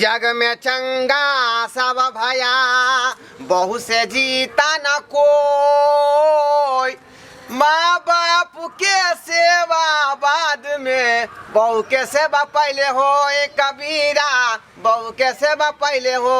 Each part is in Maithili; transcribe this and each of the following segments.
जग में चंगा सब भया बहु से जीता न कोई माँ बाप के सेवा बाद में बहू के सेवा पहले हो कबीरा बहू के सेवा पहले हो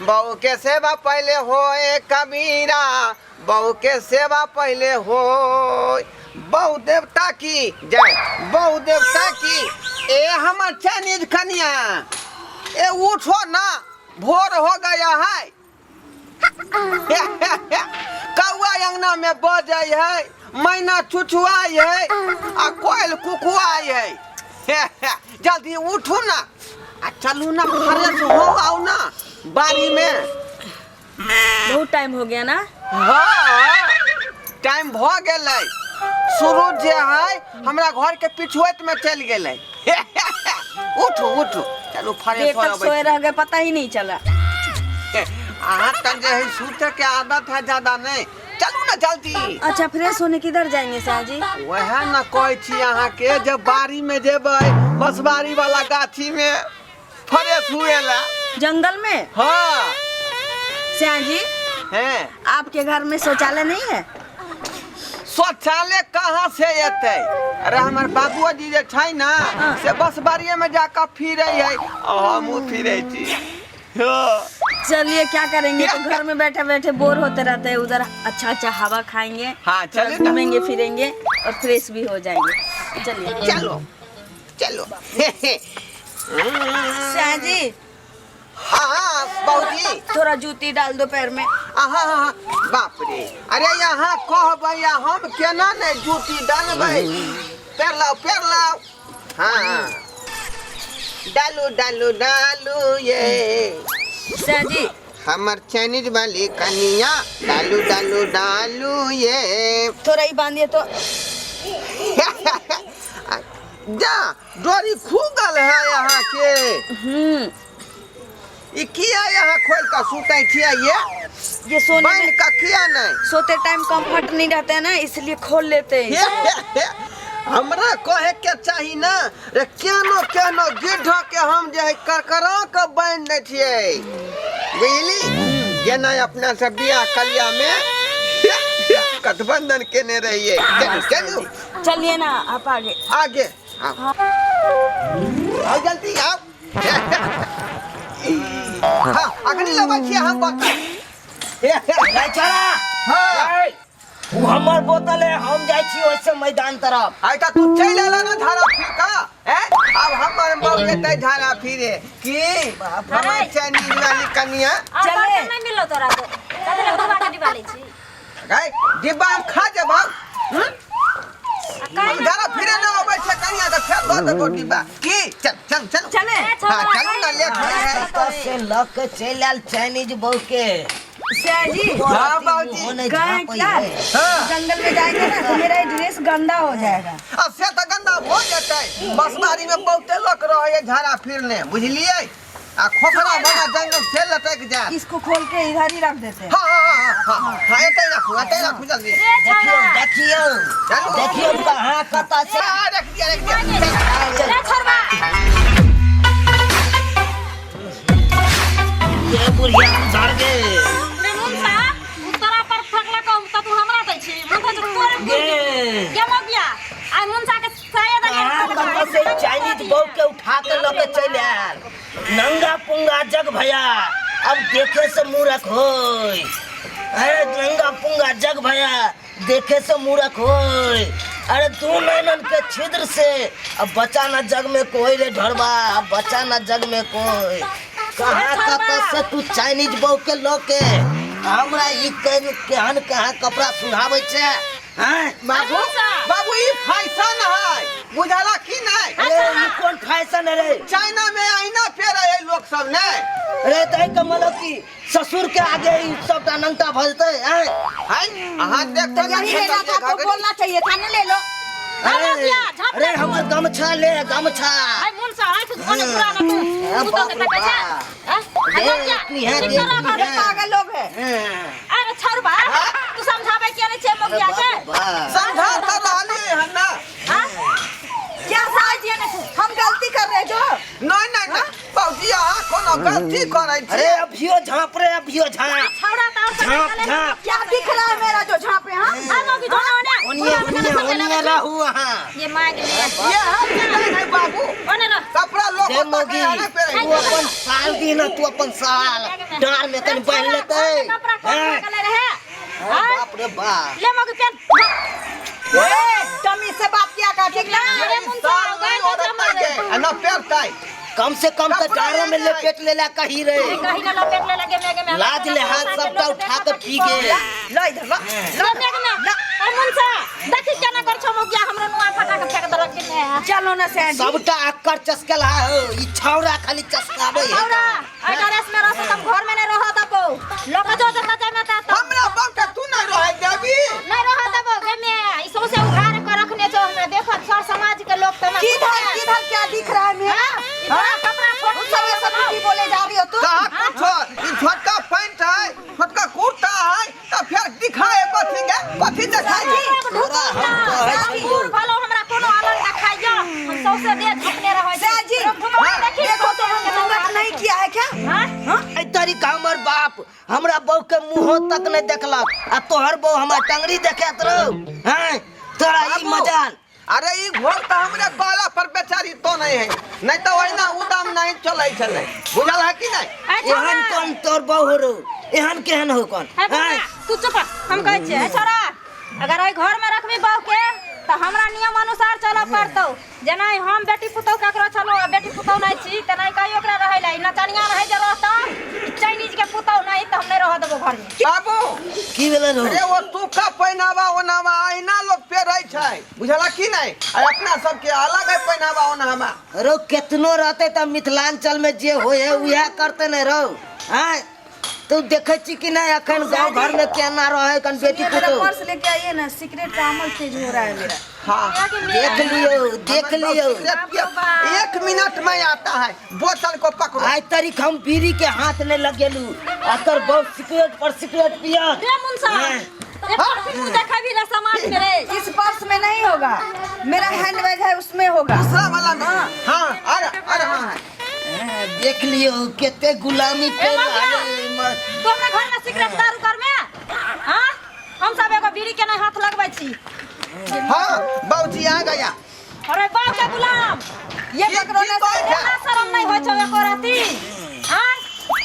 बहू के सेवा पहले हो कबीरा बहू के सेवा पहले हो बहु देवता की जय बहु देवता की। ए हमर चाइनीज कनिया, ए उठो ना, भोर हो गया है। कौआ अंगना में बजै है, मैना चुचुआई है आ कोयल कुकुआई है। जल्दी उठू ना आ चलू ना, फ्रेश हो आओ ना बाड़ी में। बहुत टाइम हो गया ना? हाँ, टाइम भ गेलै। सूरज जे है हमरा घर के पिछुआत में चलि गेलै। उठू उठू, चलू फ्रेश देर हो तक अबै। सोए रह गए, पता ही नहीं चला। अहाँ तक जे है सुते के आदत है ज्यादा नहीं, चलू ना जल्दी। अच्छा, फ्रेश होने किधर जाएंगे शाह जी? वएह ने कहै छी अहाँके, जे बाड़ी में जेबै, बसबाड़ी वाला गाछी में फ्रेश हुए ला। जंगल में? हाँ। श्याम जी। हैं। आपके घर में शौचालय नहीं है? शौचालय कहाँ से एतै? अरे हमर बाबूजी जे छै ना से बसबाड़िए में जाकर फिरै है, हमहूँ फिरै छी। हाँ। चलिए, क्या करेंगे, तो घर में बैठे बैठे बोर होते रहते हैं। उधर अच्छा अच्छा हवा खाएंगे। हाँ, थोड़ा चलिए ना। घूमेंगे फिरेंगे और फ्रेश भी हो जाएंगे। चलिए। चलो चलो। श्याम जी। हाँ बाबूजी। थोड़ा जूती डाल दो पैर में। आहा हा, बाप रे, अरे यहाँ कहबै आ हम केना ने जूती डालबै? पैर लाओ, पैर लाओ। हाँ, डालू डालू डालू ये। श्याम जी। हमर चाइनीज वाली कनिया, डालू डालू डालू ये। थोड़ा ही बांधिए तो। जा, डोरी खुगल है यहाँ के। ई किया यहाँ खोल के सुतै छियै ये? ये सोने बांध में के किया नहीं? सोते टाइम कंफर्ट नहीं रहता है ना, इसलिए खोल लेते हैं। हमरा कहे के चाही ना रे, केनो केनो गिद्ध के हम जे है करकरा के बांधि दै छियै, बुझली? जेना अपना सब बियाह कलिया में गठबंधन केने रहियै। चलू चलू। चलिए ना आप आगे। आगे आओ, आओ जल्दी आओ। हाँ, अखनी लबै छियै हम बोतल। नहीं छोड़ा। हाँ। उ हमर बोतल है, हम जाइ छी ओइसे मैदान तरफ। आइ त तू चलि एला ना झाड़ा फिर का, हैं? अब हमर बहू जेतै झाड़ा फिरे की हमर चाइनीज वाली कनिया। और चले। बर्तन नहीं मिललो तोरा के, कथी लए डुबा के डिब्बा लै छी? गै, डिब्बा हम खा जेबौ। हम्म? आ काहे हम झाड़ा फिरे ना अबै छै कनिया तऽ फेर दऽ देबौ डिब्बा की। चल चल चल। चले। ए, छोरा, हाँ, चलू ना, लेट होइ है। कतऽ से लऽ के चलि आयल चाइनीज बहू के? जी। हाँ, बाबूजी। गए क्या? हाँ। जंगल में जाएंगे ना तो मेरा ये ड्रेस गंदा हो जाएगा। आ से तऽ गंदा भऽ जेतै, बसबारी में बहुते लोक रहै झाड़ा फिरने, बुझलियै? आ खोखरा वाला जंगल से लटक जायत। इसको खोल के इधर ही रख देते हैं। हाँ हाँ हाँ हाँ हाँ, एतै राखू, एतै राखू जल्दी। रे देखियौ छोरा। देखियौ। चलू। देखियौ कहाँ कतऽ से। हाँ, रख दिया, रख दिया। रे छोरबा। ये बुढ़िया उधर गे। रे मुंसा, उ तोरा पर फेंकलक त तू हमरा दै छी? मुंसा जो तोरे गे। गे मगिया, आइ मुंसा के साया दलिया। कहाँ कतऽ से चाइनीज बहू के उठा के लऽ के चलि आयल? नंगा पुंगा जग भैया, अब देखे से मूरख होय। अरे नंगा पुंगा जग भैया, देखे से मूरख होय। अरे तू नैनन के छिद्र से अब बचा ना जग में कोई रे ढोरबा, अब बचा ना जग में कोई। कहाँ कतऽ से तू चाइनीज बहू के लऽ के हमरा ई केहन कहाँ कपड़ा सुनाबै छै? हैं? बाबू, बाबू, ई फैशन है, बुझला की नहीं? अरे ई कोन फैशन है रे? चाइना में अहिना पेरे है लोग सब ने। अरे तै के मतलब की ससुर के आगे ई सबटा नंगटा भऽ जेतै? हैं? है अहाँ देखते ना। यही लेना था तो बोलना चाहिए था ना, ले लो। अरे अरे हमर गमछा ले, गमछा। आइ मुंसा आँखि कोने पुराना तू हाँ, तू तो के बाप रे तकै छै। बाप। हैं? आ रे, मगिया, इतनी है, ठीक देख, से रख। अरे पागल लोग है। अरे छोरबा, तू समझाबै किया नहीं छै मगिया के? समझा तो रहली है ना। हाँ? क्या समझ दिया नहीं हम गलती कर रहे हैं जो नहीं नहीं नहीं। कोनो गलती करै छी। अरे अभियो झाँप रे, अभियो झाँप। छौड़ा त और झाँप झाँप। क्या दिख रहा है मेरा जो झाँपे? हाँ, आ मौगी जो ना ओने। ओनिए ओनिए ओनिए रहू अहाँ। ये मांग ले। ये हम नहीं है बाबू। ओने रह। कपड़ा लोग दे मौगी, तू अपन साल दी ना, तू अपन साल डाँर में तनी बान्हि लेतै। कपड़ा कौन हैं? लगले रहे? अरे बाप रे बाप। ले मौगी पेन। ए, तमीज से बात किया कर, ठीक ना? अरे मुंसा साल नहीं औरत के आ न पेरतै। कम से कम तो कपड़ा डारो में ले लपेट लेला कही रे। कहीं ना लपेट ले लगे मेगे में। लाज लिहाज सबटा उठा के पी गेल। लो इधर लो। ले मेगे में। अरे मुंसा देखी केना कर छौ मौगिया, हमरो नुआ फटा के फेंक देलक कि ने। चलो ना सैन जी। सबटा अक्कर चस्कल है हो, ई छौड़ा खाली चस्काबै है। छौड़ा एहि ड्रेस में रहत त घर में नहीं रहत देबो। लोक जो जता जाय में त हमरा बाप के तू नहीं रहै देबी। नहीं रहत देबो गे में। ई सौंसे उघार के रखने छौ हमरा, देखत सर समाज के लोग त हमरा। किधर किधर क्या दिख रहा है मेरा? हाँ? ई तोरा कपड़ा छोट तुम सब ये सब की बोले जा रही हो तुम? कहाँ कुछो ई छोटका पैंट है, छोटका कुर्ता है, त फेर दिखाए कथी के कथी देखाइ छी? तोरा हम कहै छियौ। बूढ़ भलो हमरा कोनो अलग देखाइया, हम सौंसे देह झपने रहै छी। सैन जी, देखी देखो तो हम घूंघट नहीं किया है क्या? हाँ? एहि तरीका हमर बाप हमरा बहू के मुँहो तक नहीं देखलक आ तोहर बहू हमरा टंगड़ी देखैत रहौ। हैं तोरा ई बाबू, मजाल। अरे ई घोर तो हमरे गला पर बेचारी तो नहीं है, नहीं तो वही उदाम नहीं चलै छलै, बुझल है कि नहीं? ए छौड़ा, एहन कोन तोर बहू रौ, एहन केहन हो कोन? ए बौआ, हैं? तू चुप रह, हम कहै छियै। ए छौड़ा, अगर एहि घर में रखबी बहू के तऽ हमरा नियम अनुसार चलऽ पड़तौ। जेना हम बेटी पुतहु ककरो छलहुँ आ बेटी पुतहु नहि छी, तेना कहियो ओकरा रहै लए। ई नचनिया रहै जे रहतौ, ई चाइनीज के पुतहु नहि तऽ हम नहि रहऽ देबौ घर में। बाबू की भेलै रौ? अरे वो सूखा पहिनावा ओनावा अहिना लोग पेरै छै, बुझल कि नहीं? आ अपना सबके अलग है पहिनावा ओनावा। रौ केतनो रहतै तऽ मिथिलांचल में जे होइ है उएह करतै ने रौ। हैं तू देखै छी कि नहीं अखन गांव घर में केना रहै कन बेटी ये मेरा पुतोहु? पर्स लेके आइए ना, सिगरेट का अमल तेज हो रहा है मेरा। हाँ देख लियौ, देख लियौ। एक मिनट में आता है, बोतल को पकड़ो। आइ तारीख हम बीड़ी के हाथ नहीं लगेलू, अकर बहुत सिगरेट पर सिगरेट पियत। रे मुंसा, हैं? एक बार मुंह देखाबी रे समाज में रे। इस पर्स में नहीं होगा, मेरा हैंडबैग है उसमें होगा। दूसरा वाला में। हाँ, अरे अरे हाँ। हैं, देख लियौ केते गुलामी ए कर मौगिया, रहल है तू हमरा घर में सिगरेट दारू कर में? हाँ? हम सब एगो बीड़ी के नहीं हाथ लगबै छी। हाँ बाबूजी आ गया। अरे बाप के गुलाम, ये पकड़ो ना। की कहै छै? एना शरम नहीं होइ छौ एको रति? हाँ?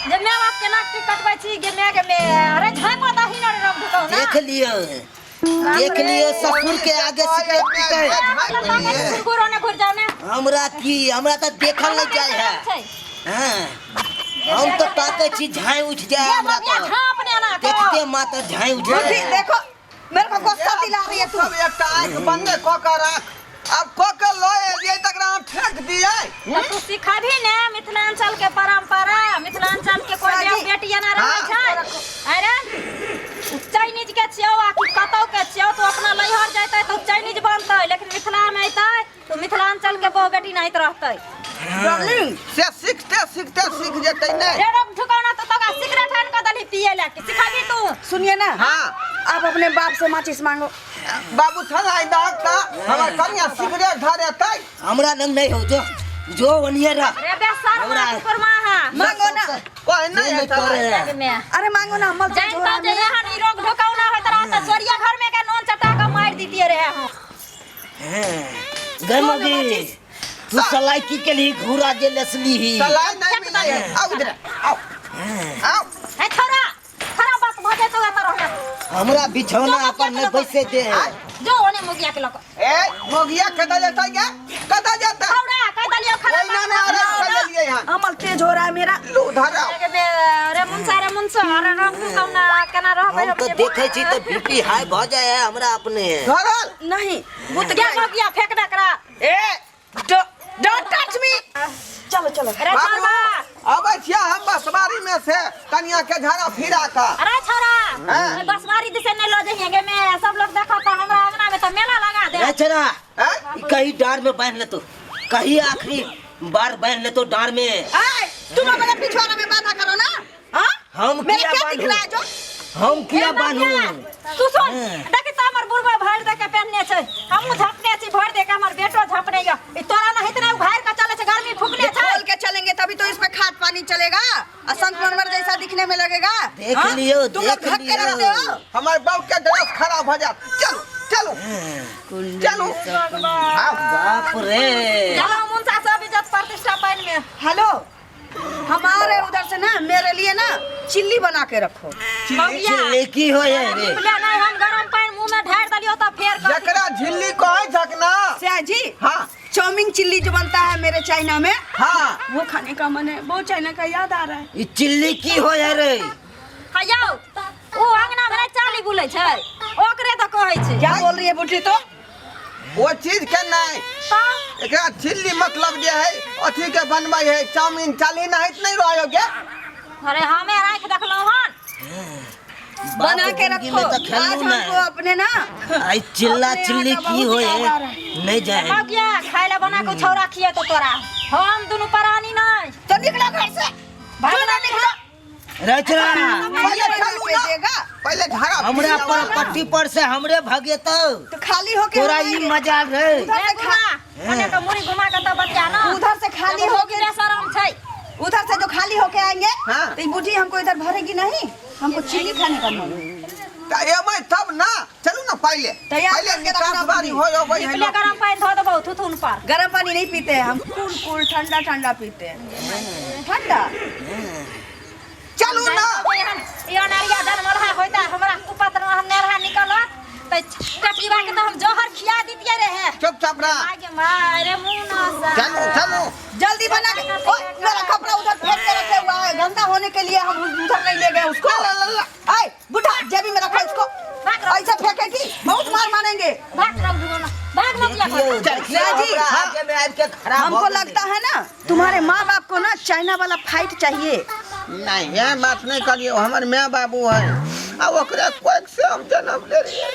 जे my बाप के नाक टिक कटबै छी गे my के मे। अरे झाँपो दही न रे रंग ढुकौ ना। देख लियौ, देख लियौ ससुर के आगे सिगरेट पीते। घुर ओने घुर जाओ ने। हमरा की, हमरा तऽ देखल नहीं जाय है। छै। हाँ, हम तऽ ताकै छी झाँइ उठि जाय ये हमरा मौगिया तऽ। झाँप ने ना को। देखते मात्र झाँइ उठि बुद्धि जाय। देखो मेरे को गुस्सा दिला रही है तू। सब एकटा आँखि बंदे कऽ के राख, अब कऽ के लऽ एलियै तकरा हम फेंक दियै। तऽ तू सिखबही ने मिथिलांचल के परंपरा, मिथिलांचल के कोई साजी। बेटी एना रहै हाँ। छै? अरे चाइनीज के छियौ आ कि कतौ के छियौ, तू अपना नैहर जैतै तऽ चाइनीज बनतै, लेकिन मिथिला में अयतै तऽ मिथिलांचल के बहु बेटी नाहित रहतै। डार्लिंग से सीखते सीखते सीख जेतै ने। रे रोक ठुकौना तऽ तोरा सिगरेट आनि कऽ देलही पियै लए कि सिखबही तू? सुनिए ना। हाँ। आप अपने बाप से माचिस मांगो। बाबू छलाई दहक तऽ हमर कनिया सिगरेट धरेतै। हमरा लग नहीं हो, जो जो ओनिए रह। रे बेसर हमरा- माँ कुरमा हा। मांगो ना। कोई नहीं है नहीं करे छलाई। में अरे मांगो ना, अमल तेज हो जान रहा तो है जे मेरा। यहाँ ई रोग ढुकौना होइत रहत तऽ चोरिया घर में के नोन चटा कऽ मारि दितियै रहे हम। गए मौगी, तू सलाई की के लिए घूरा जे लेसली ही। सलाई नहीं मिलै है। आउ इधर आउ आउ। हे छोरा, खराब बात भऽ जेतौ एतऽ रहला। हमरा बिछौना अपन नहीं बैसे दे। जो ओने मुगिया के लऽ कऽ। ए मोगिया कतऽ जेतै गे, कतऽ जेतै? छौड़ा कहि देलियौ खराब ओहिना बात ने भऽ अरे जेतौ कहि ना। देलियै हन। अमल तेज हो रहा है मेरा। लू धराउ। अरे मुंसा रे मुंसा, अरे रंग ढुकौना केना रहबै हम तो जे देखे छी तो बीपी हाई भ जाए है हमरा अपने। धरल। नहीं बुत गे गया। मुगिया फेंक दे एकरा। ए don't touch me. चलो चलो। अरे बाबू, छोरा, अबै छियै हम बसवारी में से कनिया के झाड़ा फिरा कऽ। अरे छोरा, हाँ। बसवारी दिसे नहीं लो जइहे गे में, सब लोग देखत हमरा अंगना में तो मेला लगा दे। ए छेरा, हैं? कहीं डार में बांध ले तो, कहीं आखिरी बार बांध ले तो डार में। ए तुम अपने पिछवाड़ा में बांधा करो ना। हाँ हम मेरा किया क्या दिख बांधू? रहा है जो? हम किया ए बांधू? मौगिया, तू सुन, हाँ। देखी त हमर बुढ़बा भरि दे के पेन्हने छै, हमहूँ झपने छी भरि दे के, हमर बेटो झपने य। ई तोरा नहित नै उघारि के चलै छै, गर्मी फुकने छै। खोल के चलेंगे तभी तो इस पे खाद पानी चलेगा। देखने में लगेगा। देख हाँ? लियो, तुम लोग देख ढक के लियो। रखते हो। हमार बाप के ग्लास खराब हो जात। चलो चलो चलो, आओ। बाप रे। चलो मुंसा सब इज्जत प्रतिष्ठा पानि में। हेलो, हमारे उधर से ना मेरे लिए ना चिल्ली बना के रखो। चिल्ली की होय है रे? निपले नहीं, हम गरम पानि मुंह में ढार देलियो त फेर कहती। जकरा झिल्ली कहै छक ना। सिया जी। हाँ। चाउमीन चिल्ली जो बनता है मेरे चाइना में, हाँ, वो खाने का मन है, बहुत चाइना का याद आ रहा है। ई चिल्ली की होय है रे? हयौ, उ अंगना में चाली बुलै छै, ओकरे त कहै छै। क्या बोल रही है बुढ़ी तो? वो चीज के नहीं, त एकरा झिल्ली मतलब जे है अथी के बनबै है चाउमीन। चाली नहीं नहीं रहो के। अरे हमे राखि देखलहुँ हन। बना के जिंदगी रखो में तो आज खेलू हमको नहीं। अपने ना आई चिल्ला अपने चिल्ली यहाँ का की बहुत होय याद आ रहा है है। नहीं जाए। मौगिया खाय ला बना के छौरा खिए तो तोरा, हम दुनू परानी नहीं। तो निकलो घर से, भागना निकलो। रचना पहले बना चलू के ना। देगा। पहले झाड़ा हमरा पर पट्टी पर से हमरे भगेतौ तो खाली होके तोरा हम ई आएंगे। मजाल रे। उधर से खा मने के मुड़ी घुमा के तो बतिया ना। उधर से खाली एगो होके बेशरम छै। उधर से जो खाली होके आएंगे, हाँ। तो ये बूढ़ी हमको इधर भरेगी नहीं, हमको चिल्ली खाने का मन है। त एबै तब ना, चलू ना पहले। तैयार पहले करके रखना निकास बारी बुढ़ी। हो अबै है। निपले गरम पानि धो देबौ थुथुन पर। गर्म पानी नहीं पीते हैं हम, कूल कूल ठंडा ठंडा पीते हैं, ठंडा। चलू ना। ई अनरिया दनमलहा होइता हमरा कुपत्र में हम नेरहा निकलत त कटिबा के त हम जहर खिया दितियै रहे। चुपचाप रह। आगे मारे मुंह ना सा। चलू चलू जल्दी बना के। ओए, मेरा कपड़ा उधर फेंक के रखे हुआ है, गंदा होने के लिए हम उधर नहीं ले गए उसको। आए बुढ़ा, जेबी में रखा इसको, ऐसा फेंकेगी बहुत मार मारेंगे। भाग रंग दुगो भाग मौगिया। देखियो देखियो, जी। हमरा आगे में आबि के खड़ा भऽ हमको गेलै। लगता है ना तुम्हारे माँ बाप को ना चाइना वाला फाइट चाहिए। नहीं, ये बात नहीं करियो, हमर my बाबू है आ ओकरे कोख से हम जन्म ले रहियै।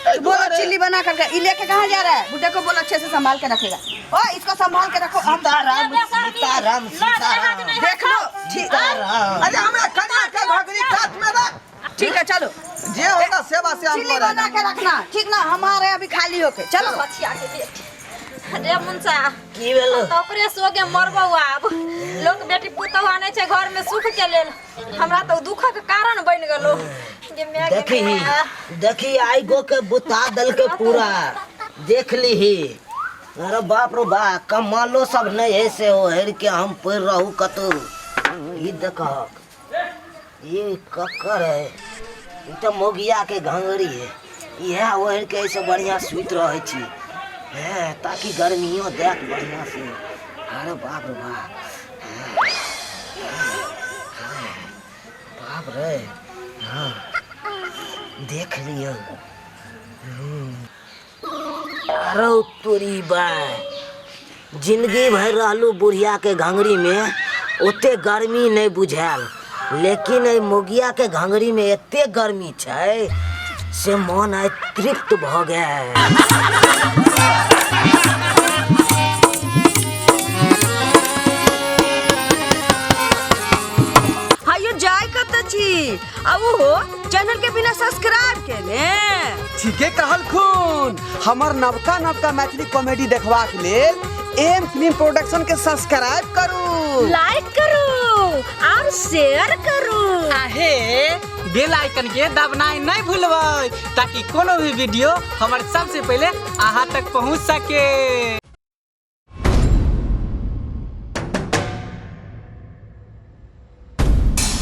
एहि बोलो दुआरे- चिल्ली बना करके ई लेके कहाँ जा रहा है? बुढ़े को बोलो अच्छे से संभाल के रखेगा। ओ इसको संभाल के रखो, हम सीताराम सीताराम सीताराम। देख लो। ठीक, सीताराम। अरे हमरा कन्या के घघरी काट में रख। ठीक है चलो। जे होगा सेवा से हम चिल्ली बना के रखना, ठीक ना? हमारे अभी खाली होके चलो। बचिया के बेटी रे मुंसा। की भेलो? तऽ ओकरे सोगे मरबौ। आब लोक बेटी पुतहु आनै छै घर में सुख के लेल, हमरा तऽ दुखक कारण बनि गेलो गे my गे। देखी my. देखी, आई गो के बुता दल के पूरा देख लीही। अरे बाप रो बा, कमालो सब नहीं है से हो हेर के हम पड़ रहू कतौ। ई देखक, ये कक्कर है, ई तो मोगिया के घंगरी है। इएह ओढ़ के ऐसे बढ़िया सुति रहै छी हैं, ताकि गर्मियों देत बढ़िया से। अरे बाप रे बाप, बाप रे। हाँ देख लियो। अरे तोरी बा, जिंदगी भरि रहलू बुढ़िया के घंगरी में, ओते गर्मी नहीं बुझायल, लेकिन एहि मोगिया के घंगरी में एते गर्मी छै से मन आइ तृप्त भऽ गेल। हायो जाय कत छी आ ओहो चैनल के बिना सब्सक्राइब केने? ठीके कहलखुन। हमर नवका नवका मैथिली कॉमेडी देखबाक लेल एम फिल्म प्रोडक्शन के सब्सक्राइब करू, लाइक करू और शेयर करू। आहे बेल आइकन के दबनाइ नहीं भूलबै, ताकि कोनो भी वीडियो हमर सबसे पहले अहाँ तक पहुँच सके।